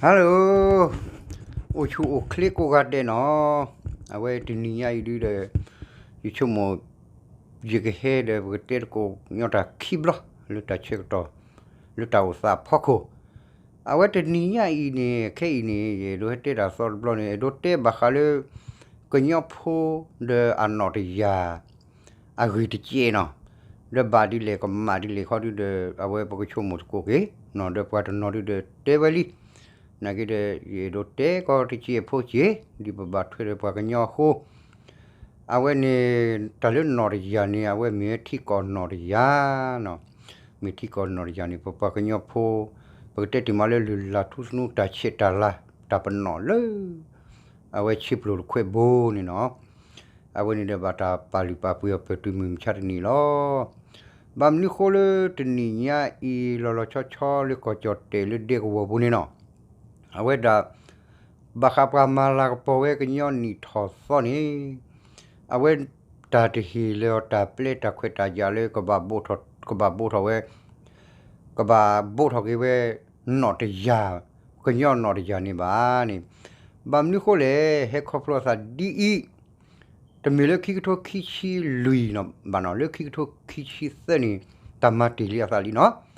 Hello, အိၣ်ဆူၣ်အိၣ်ချ့ကိးဂၤဒဲးနီၤ, အဝဲတနံၤညါအံၤဒုဒီး ယဆိကမိၣ် ယကဟဲဒီးပကတဲသကိးညီတၢ်ခံဘျီ လၢတၢ်ဆၢကတီၢ် လၢတၢ်အိၣ်သးအဖီခိၣ်, အဝဲတနံၤညါအံၤန့ၣ် ခဲအံၤန့ၣ် ယအဲၣ်ဒိးဟဲတဲတၢ်သီတဘျီန့ၣ် အဲၣ်ဒိးတဲဘၣ်ဃးလၢ ကညီဖိဒီးအနီၣ်တယၢ် အဂ့ၢ်တကဲးနီၤ, ဒီးဘၣ်ဒ်လဲၣ်ကမၣ်ဒ်လဲၣ်ခီဒုဒီး အဝဲပကဆိကမိၣ်သကိးက့ၤ, ဒီးပှၤတနီၤဒုဒီးတဲဝဲလံ, နာ်က့ဒီး ယအဲၣ်ဒိးတဲကီးတကဲးဖိက့ၤ ဒ်ပဘၣ်ထွဲဒီးပှၤကညီအဃိ, အဝဲန့ၣ် တၢ်လၢနီၣ်တယၢ်န့ၣ် အဝဲမ့ၢ်ထံကီၢ်နီၣ်တယၢ်နီၤ, မ့ၢ်ထံကီၢ်နီၣ်တယၢ်န့ၣ် ပပှၤကညီဖိ ပကတဲတ့ၢ်မးလၢလုၢ်လၢ်ထူသနူတၢ်ဆဲးတၢ်လၤ တၢ်ပနီၣ်လၢ အဝဲဆံးပျိၢ်တခွဲးဘိန့ၣ်နီၤ, အဝဲန့ၣ်ဒီးဘၣ်တၢ်ပာ်လုၢ်ပာ်ပှ့ၤအီၤပတုာ်မုၢ်မဆါတနံၤလီၤ. ဘၣ်မနုၤဃိလၢတနံၤညါအံၤ လီၤလီၤဆီဆီလၢကီၢ်ကၠီၣ်တဲာ်လၢဒဲကဝီၤပူၤန့ၣ်နီၤ, အဝဲဒၣ် ဘၣ်ဃးပှၤမၤလၤကပီၤဝဲကညီနံၣ်ထီၣ်သီန့ၣ်, အဝဲတၢ်တဟ့ၣ်လၢၤအီၤတၢ်ပျဲတၢ်ခွဲးတၢ်ယာ်လၢ ကဘၣ်ဘိးထီၣ်ဝဲ ကဘၣ်ဘိးထီၣ်က့ၤဝဲ နီၣ်တယၢ်, ကညီနီၣ်တယၢ်န့ၣ်ဘၣ်န့ၣ်, ဘၣ်မနုၤဃိလဲၣ် ဟဲခီဖျိအသးဒ်အံၤ, တမ့ၢ်လၢခံကထိခံဆံလွံၢ်ဘၣ်နီၤ, လၢခံကထိခံဆံသၢန့ၣ် တၢ်မၤတ့ၢ်လံအသးလံနီၤ.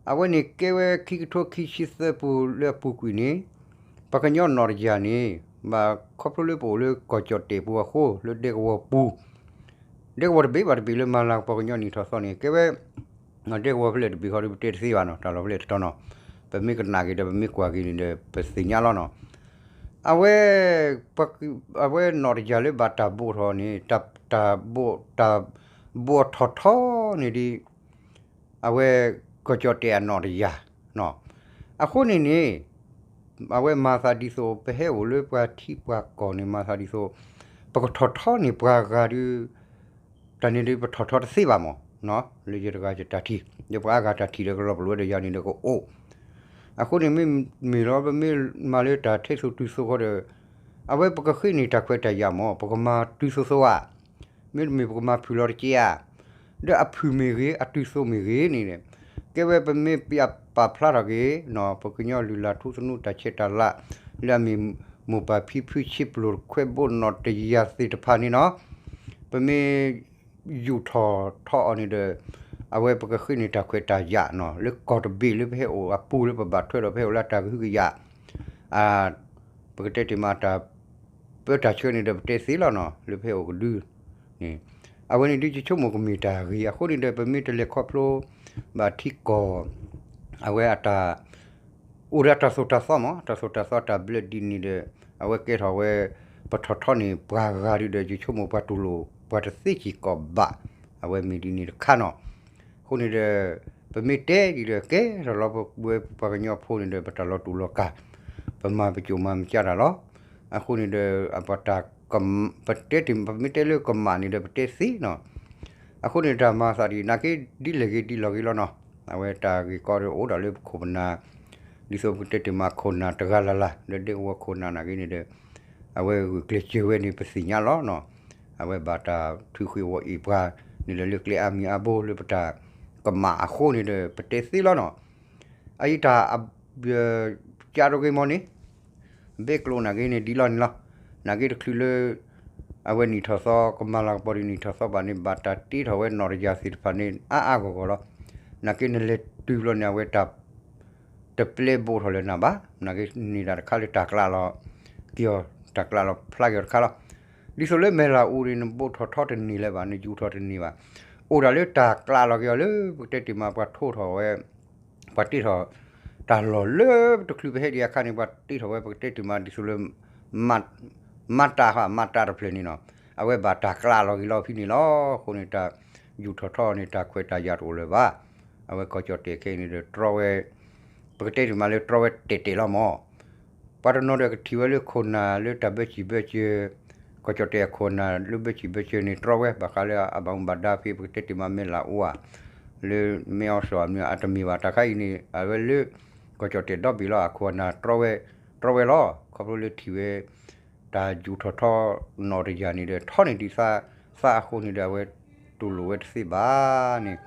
အဝဲန့ၣ်ကဲဝဲခံကထိခံဆံသၢပူၤလၢအပူၤကွံာ်န့ၣ်, ပှၤကညီနီၣ်တယၢ်န့ၣ် ဘၣ်ခီဖျိလၢပအိၣ်လၢကီၢ်ကၠီၣ်တဲာ်ပူၤအဃိ လၢဒဲကဝီၤပူၤ, ဒဲကဝီၤတဘ့ၣ်ဘၣ်တဘ့ၣ်လၢမၤလၤကပီၤကညီနံၣ်ထီၣ်သီန့ၣ် ကဲဝဲ ဒဲကဝီၤဖဲလဲၣ်တဘ့ၣ်ဃီဒီးပတဲတသ့ဘၣ်နီၤ, တၢ်လီၢ်ဖဲလဲၣ်တတီၤနီၤ, ပမ့ၢ်ကနၣ်က့ၤဒီးပမ့ၢ်ကွၢ်က့ၤန့ၣ်ဒီး ပသ့ၣ်ညါလီၤနီၤ. အဝဲ အဝဲနီၣ်တယၢ်လၢဘၣ်တၢ်ဘိးထီၣ်န့ၣ် တၢ် တၢ်ဘိး တၢ်ဘိးထီၣ်ထီန့ၣ်ဒ် အဝဲကီၢ်ကၠီၣ်တဲာ်အနီၣ်တယၢ်, အဃိန့ၣ်န့ၣ် အဝဲမၤသးဒ်သိး ပဟဲအိၣ်လၢပှၤထံပှၤကီၢ်န့ၣ် မၤသးဒ်သိး ပကထီၣ်ထီန့ၢ်ပှၤဂၤဒုး တၢ်န့ၣ်ဒုးပထီၣ်ထီတသ့ဘၣ်မး, လၢယတဂၤယတၢ်ထံၣ် ဒီးပှၤအါဂၤတၢ်ထံၣ်ဒီးကလီၤပလိာ်ဝဲဒီးယၤန့ၣ်ဒီးကအိၣ်, အဃိန့ၣ်မ့မ့ၢ်လီၤ ပမ့ၢ်မၤလၢတၢ်ထဲသိးတုၤသိးဃီဒီး အဝဲပကဃ့န့ၢ်တၢ်ခွဲးတၢ်ယာ်မး ပကမၤတုၤသိးသိးဧါ, မ့တမ့ၢ်ပကမၤဖုၣ်လီၤတက့ၢ်ဧါ, ဒီးအဖုၣ်မ့ၢ်ဂ့ၤ အတုၤသိးမ့ၢ်ဂ့ၤန့ၣ်, ကဲဝဲပမ့ၢ်ပပာ်ဖျါထီၣ်က့ၤ ပကညီလုၢ်လၢ်ထူသနူတၢ်ဆဲးတၢ်လၤ လၢအမ့ၢ်မိၢ်ပၢ်ဖံဖုဆံးပျိၢ်ခွဲးဘိနီၣ်တယၢ်သ့ၣ်တဖၣ်န့ၣ်နီၤ, ပမ့ၢ်ယူာ်ထီၣ်ထီအီၤန့ၣ်ဒီး အဝဲပကဃ့န့ၢ်တၢ်ခွဲးတၢ်ယာ်နီၤ လၢကီၢ်တဘ့ၣ်လၢပဟဲအိၣ်အပူၤလၢပဘၣ်ထွဲဒီးပဟဲအိၣ်လၢတၢ်ကဟုကယာ် ပကတဲတ့ၢ်မးတၢ် ပၢတၢ်ဆှၢန့ၣ်ဒီး ပတဲသ့လီၤနီၤ လၢပဟဲအိၣ်ကဒုန့ၣ်, အဝဲန့ၣ်ဒုးယဆိကမိၣ်ကမ့ၢ်တၢ်ဂ့ၤ အဃိန့ၣ်ဒီး ပမ့ၢ်တလဲၤခီဖျိဘၣ်ထံကီၢ် အဝဲအတၢ် အိၣ်ဒီးတၢ်သိၣ်တၢ်သီမး တၢ်သိၣ်တၢ်သီတၢ်ဘျၢဒ်န့ၣ်ဒီး အဝဲကဲထီၣ်ဝဲ ပထီၣ်ထီန့ၢ်ပှၤဂၤဒုးဒီး ယဆိကမိၣ်ပှၤတူၢ်လိာ် ပှၤတသ့စ့ၢ်ကီးဘၣ် အဝဲမ့ၢ်ဒ်န့ၣ်တခါနီၤ, အဃိန့ၣ်ဒီး ပမ့ၢ်တဲဒ်ဒီး ကဲထီၣ်လီၤပဝဲပှၤကညီဖိန့ၣ်ဒီး ပတၢ်လီၤတူာ်လီၤကာ် ပမၤပကိာ်မၤမကၢ်တၢ်လီၤ, အဃိန့ၣ်ဒီး ပတၢ် ပတဲတ့ၢ် ပမ့ၢ်တဲလၢကမၣ်န့ၣ်ဒီး ပတဲသ့နီၤ, အဃိန့ၣ်တၢ်မၤသးဒ် နာ်က့ဒ်လဲၣ်ဂ့ၤဒ်လဲၣ်ဂ့ၤလီၤနီၤ, အဝဲတၢ်ဂ့ၢ်ကီဒီးအိၣ်ဒၣ်လၢခိၣ်ပနၢ် ဒ်သိးပကတဲတ့ၢ်မးခိၣ်နၢ်တဂၤလၢ်လၢ် လၢဒဲကဝီၤခိၣ်နၢ်နာ်က့န့ၣ်ဒီး အဝဲဂုာ်ကျဲးစၢးဝဲန့ၣ် ပသ့ၣ်ညါလီၤနီၤ, အဝဲဘၣ်တၢ်ထုးဃ့အီၤအ့ၣ်ပှၤန့ၣ်ဒီး လၢကျဲအါမံၤအါဘိလၢပတၢ်ကမၣ်အဃိန့ၣ်ဒီး ပတဲသ့လီၤနီၤ, အအံၤတၢ် ကၢ်ဒိဂ့ၤမီၢ်န့ၣ် ဘဲကျိးနာ်က့န့ၣ်ဒ်လီၤန့ၣ်လီၤ, နာ်က့တချုးလၢ အဝဲနံၣ်ထီၣ်သီ ကမၤလၤကပီၤဒ်နံၣ်ထီၣ်သီဘၣ်န့ၣ် ဘၣ်တၢ်တ့ထီၣ်ဝဲနီၣ်တယၢ်သ့ၣ်တဖၣ်န့ၣ် အါအါဂီၢ်ဂီၢ်လီၤ, နာ်က့နလဲၤတုၤဘျီန့ၣ် အဝဲတၢ် တပျဲဘိးထီၣ်လၢၤနၤဘၣ်, နာ်က့န့ၢ်ဒၣ်တခါလၢတၢ်ကျးလီၤက့ၤအီၤ တၢ်ကျးလီၤဖျါက့ၤအီၤတခါလီၤ, ဒ်သိးလၢမဲာ်လၤအူန့ၣ် နဘိးထီၣ်ထီတန့ၢ်လၢၤဘၣ် နယူာ်ထီၣ်တန့ၢ်ဘၣ်, အိၣ်ဒၣ်လၢတၢ်ကျးလီၤက့ၤအီၤလၢ ပကတဲတ့ၢ်မးပှၤထိထီၣ်ဝဲ ပှၤတ့ထီၣ် တၢ်လီၢ်လၢတချုးပဟဲဒံးအခါန့ၣ် ပှၤတ့ထီၣ်ဝဲ ပကတဲတ့ၢ်မးဒ်သိးလၢ မၤတၢ်ဃာ်မၤတၢ်တဖျၢၣ်န့ၣ်နီၤ, အဝဲဘၣ်တၢ်ကျးလီၤက့ၤလီၤဖဲန့ၣ်လီၤ, အဃိန့ၣ်တၢ်ယူာ်ထီၣ်ထီန့ၣ် တၢ်ခွဲးတၢ်ယာ်တအိၣ်လၢၤဘၣ်, အဝဲကီၢ်ကၠီၣ်တဲာ်ခဲအံၤန့ၣ်ဒီးတြီဝဲ ပကတဲတ့ၢ်မးလၢတြီဝဲတဲာ်တဲာ်လီၤမး ပှၤတနီၤဒီးကထံၣ်ဝဲလၢခိၣ်နၢ်လၢတၢ်ဘၢဆံၣ်ဘၢစၢၤ, ကီၢ်ကၠီၣ်တဲာ်အခိၣ်နၢ်လၢဘၢဆံၣ်ဘၢစၢၤန့ၣ် တြီဝဲ ဘၣ်ဃးလၢအဘၣ်မူဘၣ်ဒါဖဲ ပကတဲတ့ၢ်မးမဲာ်လၤအူဧါ, လၢမဲအီစီၤအမနုၤအတမ့ၢ်ဘၣ် တၢ်ခါအံၤန့ၣ် အဝဲလၢ ကီၢ်ကၠီၣ်တဲာ်ဒီဘ့ၣ်လီၤ အခိၣ်အနၢ်တြီဝဲ, တြီဝဲလီၤ ခီဖျိလၢထံၣ်ဝဲ တၢ်ယူာ်ထီၣ်ထီနီၣ်တယၢ်န့ၣ်ဒီး ထီန့ၢ်ဒံးသးအဃိန့ၣ်ဒီး အဝဲတူၢ်လိာ်ဝဲတသ့ဘၣ်န့ၣ်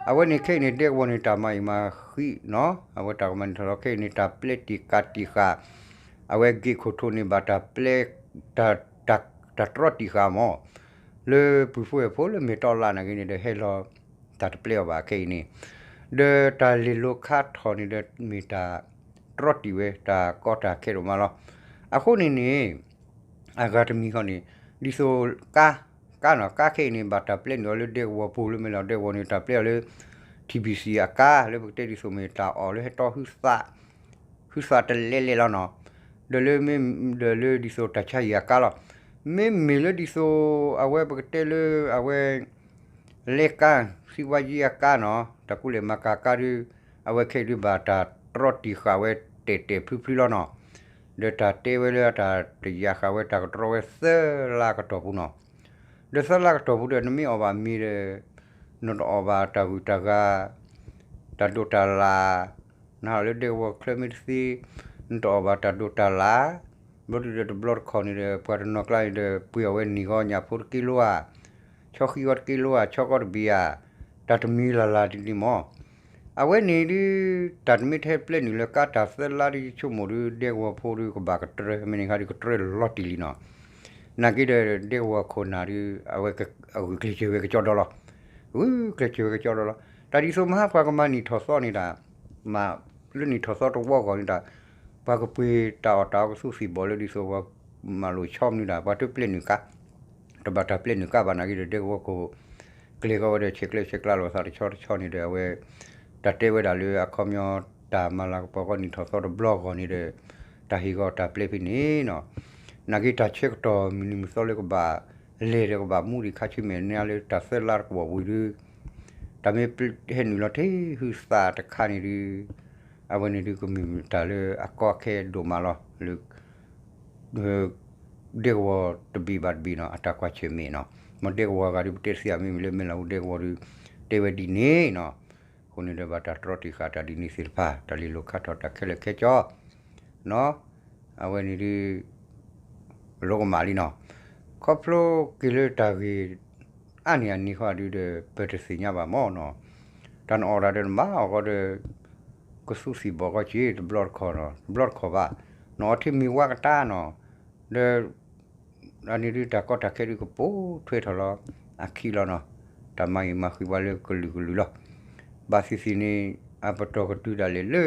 အဝဲန့ၣ်ခဲအံၤန့ၣ် ဒဲကဝီၤန့ၣ် တၢ်မၤအံၤမၤဃံနီၤ, အဝဲတၢ်ကမၤနံၣ်ထီၣ်သီခဲအံၤန့ၣ် တၢ်ပျဲတံၢ်ကးတံၢ်ဃာ်, အဝဲ gate control န့ၣ် ဘၣ်တၢ်ပျဲ တၢ်တြီတံၢ်ဃာ်မး, လၢပုၢ်ဖိဝဲၢ်ဖိလၢမဲာ်တီလါနာ်က့န့ၣ်ဒီး ဟဲလီၤတၢ်တပျဲအီၤဘၣ်ခဲအံၤန့ၣ်, ဒီးတၢ်လဲၤလိၤခါထီၣ်န့ၣ်ဒီး မ့ၢ်တၢ်တြီတံၢ်ဝဲ တၢ်ကီတၢ်ခဲဒိၣ်မးလီၤ. အဃိန့ၣ်န့ၣ် အဂၤတမံၤဃီန့ၣ် ဒ်သိး ကါ, ကါနီၤ, ကါခဲအံၤန့ၣ် ဘၣ်တၢ်ပျဲနုာ်အီၤလၢဒဲကဝီၤပူၤလၢမဲာ်လီၤ, ဒဲကဝီၤန့ၣ် တၢ်ပျဲအီၤလၢ ထံဘံၣ်စံၣ် အကါ လၢပကတဲဒ်သိးမ့ၢ်တၢ်အီၣ်လၢဟဲတီဟုသး ဟုသးတလဲလဲလီၤနီၤ, ဒီးလၢမ့ၢ် ဒီးလၢဒ်သိးတၢ်ဆါဟံၣ်အကါလီၤ. မ့မ့ၢ်လၢဒ်သိး အဝဲပကတဲလၢအဝဲ လဲကါ စံးဝါယံအကါနီၤ, တၢ်ကူလဲၢ်မၤကၤကါဒုး အဝဲခဲအံၤဒုးဘၣ်တၢ်တြီတံၢ်ဃာ်ဝဲ တဲာ်တဲာ်ဖျုဖျုလီၤနီၤ, ဒီးတၢ်တဲဝဲလၢတၢ်တယာ်ဃာ်ဝဲ တၢ်ကတြီဝဲသၢလါကတီၢ်ပူၤနီၤ, ဒီးသၢလါကတီၢ်ပူၤဒီး နမ့ၢ်အီၣ်ဘၣ်မ့ၤဒီး နတအီၣ်ဘၣ်တၢ်ဂုၤတၢ်ဂၤ တၢ်ဒိးတၢ်လၣ်, နဟးလၢဒဲကဝီၤချၢမ့ၢ်တသ့ နတအီၣ်ဘၣ်တၢ်ဒိးတၢ်လၣ်, ဘျီဒုးဒီးတဘျီတခီၣ်န့ၣ်ဒီး ပှၤတနီၤကျါန့ၣ်ဒီး ပှ့ၤအီၣ်ဝဲနံၣ်ဂီၤညၣ်ဖိတက့လိဧါ, ဆီဃံဂီၤတက့လိဧါ, ဆီကီတဘ့ၣ်ဧါ, တၢ်တမံၤလၢ်လၢ်ဒ်န့ၣ်မး, အဝဲန့ၣ်ဒုး တၢ်တမ့ၢ်ထဲပျဲနုာ်လၢကါတၢ်သၢလါဒုး ယဆိကမိၣ်ဒုး ဒဲကဝီၤဖိဒုးကဘၣ်ကတြၢ မ့ၢ်န့ၣ်ခါဒုးကတြၢလီၤတံၢ်လံနီၤ, နာ်က့ဒီးဒဲကဝီၤခိၣ်နၢ်ဒုး အဝဲအဂုာ်ကျဲးစၢးဝဲကကၠီဒီလီၤ, ဂုာ်ကျဲးစၢးဝဲကကၠီဒီလီၤ, တၢ်ဒ်သိးမဟါပှၤကမၤနံၣ်ထီၣ်သီန့ၣ်တၢ် မၤလၢနံၣ်ထီၣ်သီတဝီဂီၢ်န့ၣ်တၢ် ပှၤကပှ့ၤတၢ်အီၣ်တၢ်အီကသူးသံၣ်ဘီၣ်လၢဒ်သိးပှၤမၤလိာ်ဆီမနုၤတၢ် ပှၤတပျဲနုာ်ကါ တဘၣ်တၢ်ပျဲနုာ်ကါဘၣ်နာ်က့ဒီး ဒဲကဝီၤခိၣ် ကျဲၤဃီဝဲဒီးဆဲးကျၢဆဲးကျါလိာ်သးတဆီတဆီန့ၣ်ဒီး အဝဲ တၢ်တဲဝဲဒၣ်လၢအခီပညီ တၢ်မၤလၤကပီၤကီနံၣ်ထီၣ်သီတဘျီဂီၢ်န့ၣ်ဒီး တၢ်ဟ့ၣ်ဂီၤတၢ်ပျဲဖဲန့ၣ်နီၤ, နာ်က့တၢ်ဆၢကတီၢ်မုၢ်နံၤမုၢ်သီလၢကဘၣ်လဲၤဒီးကဘၣ်မူဒံးခါဆူမဲာ်ညါလၢတၢ်သၢလါတကဝီၤဝံၤဒုး တၢ်မ့ၢ်ဟဲနုာ်လီၤထဲဟုသးတခါန့ၣ်ဒုး အဝဲန့ၣ်ဒုးကမ့ၢ်တၢ်လၢအကီအခဲဒိၣ်မးလီၤ လၢ ဒဲကဝီၤတဘ့ၣ်ဘၣ်တဘ့ၣ်နီၤ အတၢ်ကွၢ်ဆၢၣ်မဲာ်နီၤ, မ့ၢ်ဒဲကဝီၤအဂၤဒုးပတဲသ့အမ့ၢ်မ့ၢ်လၢမဲၢ်လးအူဒဲကဝီၤဒုး တဲဝဲဒ်န့ၣ်နီၤ, အဃိန့ၣ်ဒီးဘၣ်တၢ်တြီတံၢ်ဃာ်တၢ်ဒ်န့ၣ်သ့ၣ်တဖၣ် တၢ်လဲၤလိၤခါထီၣ်တၢ်ခဲလၢာ်ခဲဆ့ နီၤ, အဝဲန့ၣ်ဒုး လိကမၣ်လံနီၤ, ခီဖျိက့ၤလၢတၢ်ဂ့ၢ် အါန့ၢ်အန့ၣ်ဃီဒုးဒီး ပတသ့ၣ်ညါဘၣ်မ့ၢ်နီၤ, တၢ်နအီၣ်တၢ်ဒီးနမၤအီၣ်ဃီဒီး ကသူးသံၣ်ဘီၣ်ဃီက့ၤတဘျီတခီၣ်နီၤ တဘျီတခီၣ်ဘၣ်, နအီၣ်ထဲမ့ၢ်ဝါကတၢၢ်နီၤ, ဒီး အန့ၣ်ဒုးတၢ်ကီတၢ်ခဲဒုးကပိာ်ထွဲထီၣ်လီၤ အခံလီၤနီၤ, တၢ်မၤဂ့ၤမၤဃံးပှၤလၢကလုာ်ကလုာ်လီၤ, ဘၣ်သ့ၣ်သ့ၣ်န့ၣ် အပတီၢ်ကတုၤဒၣ်လဲာ်လၢ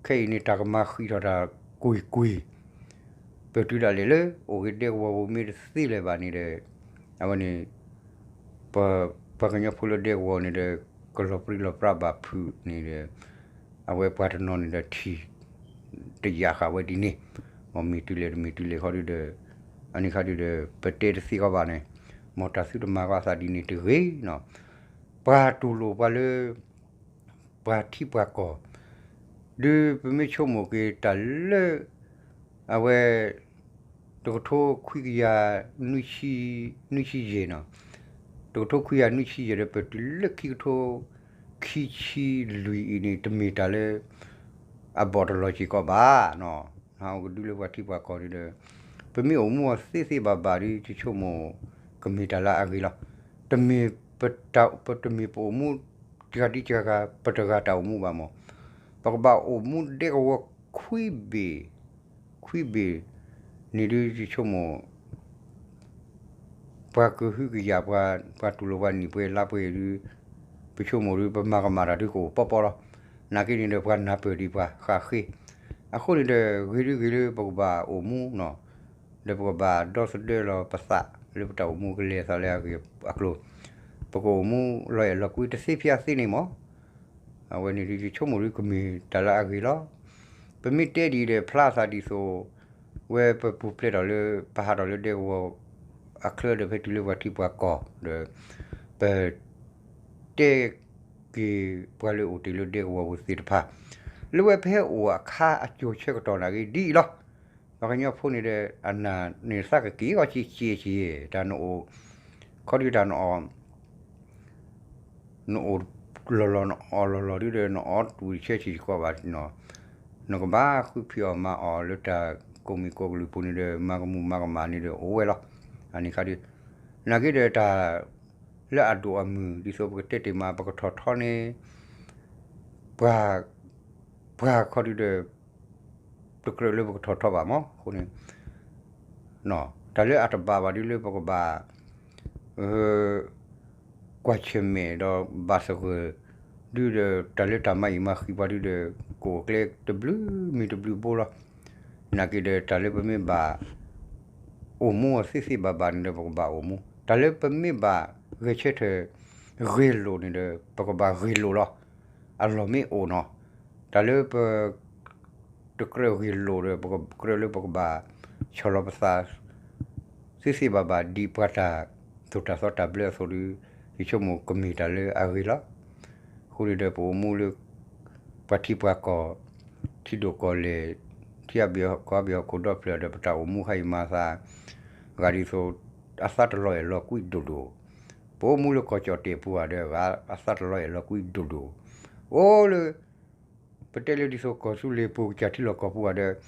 ခဲအံၤန့ၣ် တၢ်ကမၤဃံးထီၣ်တၢ်ကွ့ၢ်ကွ့ၢ်, ပတုၤဒၣ်လဲာ်လၢ အိၣ်ဂ့ၤဒဲကဝီၤပူၤမ့ၢ်တသ့လၢၤဘၣ်န့ၣ်ဒီး အဝဲန့ၣ် ပှၤကညီဖိလၢဒဲကဝီၤန့ၣ်ဒီး ကလီၤပြံလီၤပြါဘၣ်ဖုးန့ၣ်ဒီး အဝဲပှၤတနီၤန့ၣ်ဒီးထံၣ် တယာ်ဃာ်ဝဲဒ်န့ၣ်, မ့ၢ်မ့ၢ်တုၤလဲၣ်တမ့ၢ်တုၤလဲၣ်ဃီဒုးဒီး အန့ၣ်ခါဒုးဒီး ပတဲတသ့ကီးဘၣ်န့ၣ်, မ့ၢ်တၢ်သုတမၤကီးသးဒ်န့ၣ်တဂ့ၤနီၤ, ပှၤတူၢ်လိာ်ပှၤလၢ ပှၤထံပှၤကီၢ် ဒုးပမ့ၢ်ဆိကမိၣ်က့ၤတၢ်လၢ အဝဲ တကထိခွံကယၤ နွံဆံယဲၢ်နီၤ, တကထိခွံကယၤနွံဆံယဲၢ်ဒီး ပတုၤလၢခံကထိခံဆံလွံၢ်အံၤန့ၣ် တမ့ၢ်တၢ်လၢ အဘီၣ်တလီၤစ့ၢ်ကီးဘၣ်နီၤ, ဟးအိၣ်ကဒုလၢပှၤထံပှၤကီၢ်ဒုးဒီး ပမ့ၢ်အိၣ်မူအီၤသ့သ့ဘၣ်ဘၣ်ဒုး ယဆိကမိၣ် ကမ့ၢ်တၢ်လၢအဂ့ၤလီၤ, တမ့ၢ်ပတၢ် ပတမ့ၢ်ပအိၣ်မူ တဂၤဒ်တဂၤ ပတဂၤတၢ်အိၣ်မူဘၣ်မး, ပကဘၣ်အိၣ်မူဒဲကဝီၤခွံဘ့ၣ် ခွံဘ့ၣ်န့ၣ်ဒုး ယဆိကမိၣ် ပှၤကဟုကယာ်ပှၤ ပှၤတူၢ်လိာ်ပှၤနံၣ်ပှဲၤလါပှဲၤဒုး ပဆိကမိၣ်ဒုး ပမၤကမၣ်တၢ်ဒုးကအိၣ်ပီပီလီၤ. နာ်က့န့ၣ်ဒီး ပှၤနၢ်ပၢၢ်ဒံးပှၤဃၣ်ဃ့, အဃိန့ၣ်ဒီး ဂ့ၤဒုးဂ့ၤလၢပကဘၣ်အိၣ်မူနီၤ, ဒီးပကဘၣ်ဒီသဒၢလီၤပသးလၢပတၢ်အိၣ်မူကလဲၤသးလၢအဂ့ၢ်အကျိၤ, ပကအိၣ်မူလီၤအဲၣ်လီၤကွံတသ့ဖဲအသ့န့ၣ်မး အဝဲန့ၣ်ဒုးယဆိကမိၣ်ဒုးကမ့ၢ်တၢ်လၢအဂ့ၤလီၤ. ပမ့ၢ်တဲဒ်အံၤဒီးဖျါသးဒ်သိး ဝဲပပူၤဖျဲးထီၣ်လၢ ပဟးထီၣ်လၢဒဲကဝီၤအချၢဒီး ဖဲတုၤလၢပှၤထံပှၤကီၢ်ဒီး ပ တဲက့ၤပှၤလၢအိၣ်တ့ၢ်လၢဒဲကဝီၤပူၤသ့ၣ်တဖၣ် လၢဝဲပဟဲအိၣ်အခါအစိၤဆၢကတီၢ်နာ်က့ဒ်အံၤလီၤ. ပှၤကညီဖိန့ၣ်ဒီး အနၢ်န့ၣ်သးကက့ၤဂီၤက့ၤက့ၤက့ၤ တၢ်နအိၣ် ခီဒုးတၢ်နအီၣ် နအိၣ်လီၢ်လီၢ် နအီၣ်လီၢ်လီၢ်ဒုးဒီး နအီၣ်တူၢ်ဆဲဆံးကီးဘၣ်နီၤ, နကဘၣ်ဃုဖံးအီၣ်မၤအီၣ်လၢတၢ်ကိးမံၤကိးကလုာ်ပူၤန့ၣ်ဒီး မၤကမူၣ်မၤကမၣ်န့ၣ်ဒီးအိၣ်ဝဲလီၤ. အန့ၣ်ခါဒုး နာ်က့ဒီးတၢ် လၢအဒိၣ်အမုၢ် ဒ်သိးပကတဲတ့ၢ်မး ပကထီၣ်ထီန့ၣ် ပှၤ ပှၤခီဒုဒီး တကြၢးလၢပကထီၣ်ထီဘၣ်မး အဃိန့ၣ် တၢ်လၢအတဘၣ်ဘၣ်ဒုလၢပကဘၣ် ကွၢ်ဆၢၣ်မဲာ်ဒီးဘၣ်သဂၢၢ် ဒုဒီး တၢ်လၢတၢ်မၤအံၤမၤဃံးပှၤဒုဒီး ကအိၣ်ကျဲတဘျုးမံၤတဘျုးဘိလီၤ. နာ်က့ဒီး တၢ်လၢပမ့ၢ်ဘၣ်အိၣ်မူအသ့သ့ဘၣ်ဘၣ်န့ၣ်ဒီး ပကဘၣ်အိၣ်မူ, တၢ်လၢပမ့ၢ်ဘၣ်ဂဲၤဆၢထၢၣ် ဂ့ၤလိာ်န့ၣ်ဒီး ပကဘၣ်ဂ့ၤလိာ်လီၤ. အလီၢ်မ့ၢ်အိၣ်နီၤ, တၢ်လၢပ တကြၢးဂ့ၤလိာ်ဒီး ပကြၢးလၢပကဘၣ် ဆီၣ်လီၤပသး သ့သ့ဘၣ်ဘၣ် ဒ်ပှၤတၢ်သိၣ်တၢ်သီတၢ်ဘျၢအသိးဒီး ယဆိကမိၣ်ကမ့ၢ်တၢ်လၢအဂ့ၤလီၤ. အဃိန့ၣ်ဒီး ပအိၣ်မူလၢ ပှၤထံပှၤကီၢ် ထံဒိၣ်ကီၢ်လဲၢ် ထံအဘ့ၣ်ကီၢ်အဘ့ၣ်ဟီၣ်ခိၣ်ဒီဖျၢၣ်ဒီး ပတၢ်အိၣ်မူဟါအံၤမၤသး ဂၤဒ်သိး အသးတလီၤအဲၣ်လီၤကွံဒိၣ်ဒိၣ်, ပအိၣ်မူလၢကီၢ်ကၠီၣ်တဲာ်ပူၤဧါဒီး ဂၤအသးတလီၤအဲၣ်လီၤကွံဒိၣ်ဒိၣ်, အိၣ်လၢ ပတဲလၢဒ်သိးကီၢ်သူလ့ၤပူၤ ကစၢ်ထံလီၢ်ကီၢ်ပူၤဧါဒီး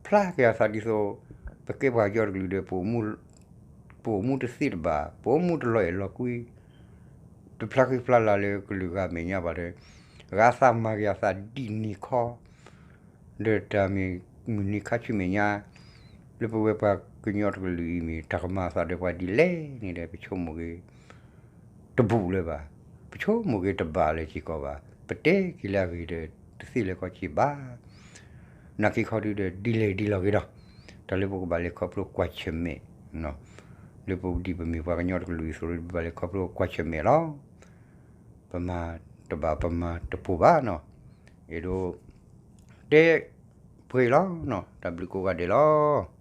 ဖျါက့ၤအသးဒ်သိး ပကဲပှၤကညီတကလုာ်ဒီး ပအိၣ်မူတသ့တဘၣ်, ပအိၣ်မူတလီၤအဲၣ်လီၤကွံ တဖျါဃံဖျါလၤလၢကလုာ်ဂၤမဲာ်ညါဘၣ်ဒီး ဂၤသးမၤက့ၤအသးဒ်န့ၣ်ခီ ဒီးတၢ်မ့ၢ်မုၢ်နံၤခါဆူမဲာ်ညါ လၢပဝဲပှၤကညီတကလုာ်အံၤမ့ၢ် တၢ်ကမၤအသးဒီးပှၤဒ်လဲၣ်န့ၣ်ဒီး ပဆိကမိၣ်က့ၤ တဘူးလၢၤဘၣ်, ပဆိကမိၣ်က့ၤတဘၣ်လၢၤစ့ၢ်ကီးဘၣ်, ပတဲက့ၤလၢအဂ့ၤဒီး တသ့လၢၤခီစ့ၢ်ဘၣ်. နာ်က့ခီဒုဒီး ဒ်လဲၣ်ဒ်လဲၣ်ဂ့ၤဒီး တၢ်လၢပကဘၣ်လဲၤခီဖျိကွၢ်ဆၢၣ်မဲာ် လၢပဒ်ပမ့ၢ်ပှၤကညီတကလုာ်အသိး ပဘၣ်လဲၤခီဖျိကွၢ်ဆၢၣ်မဲာ်လီၤ. ပမၤတဘၣ်ပမၤတပိၢ်ဘၣ်နီၤ, အဲၣ်ဒိး တဲပှဲၤလီၤနီၤ, တၢ်ဘျုးကိးဂၤဒဲးလီၤ.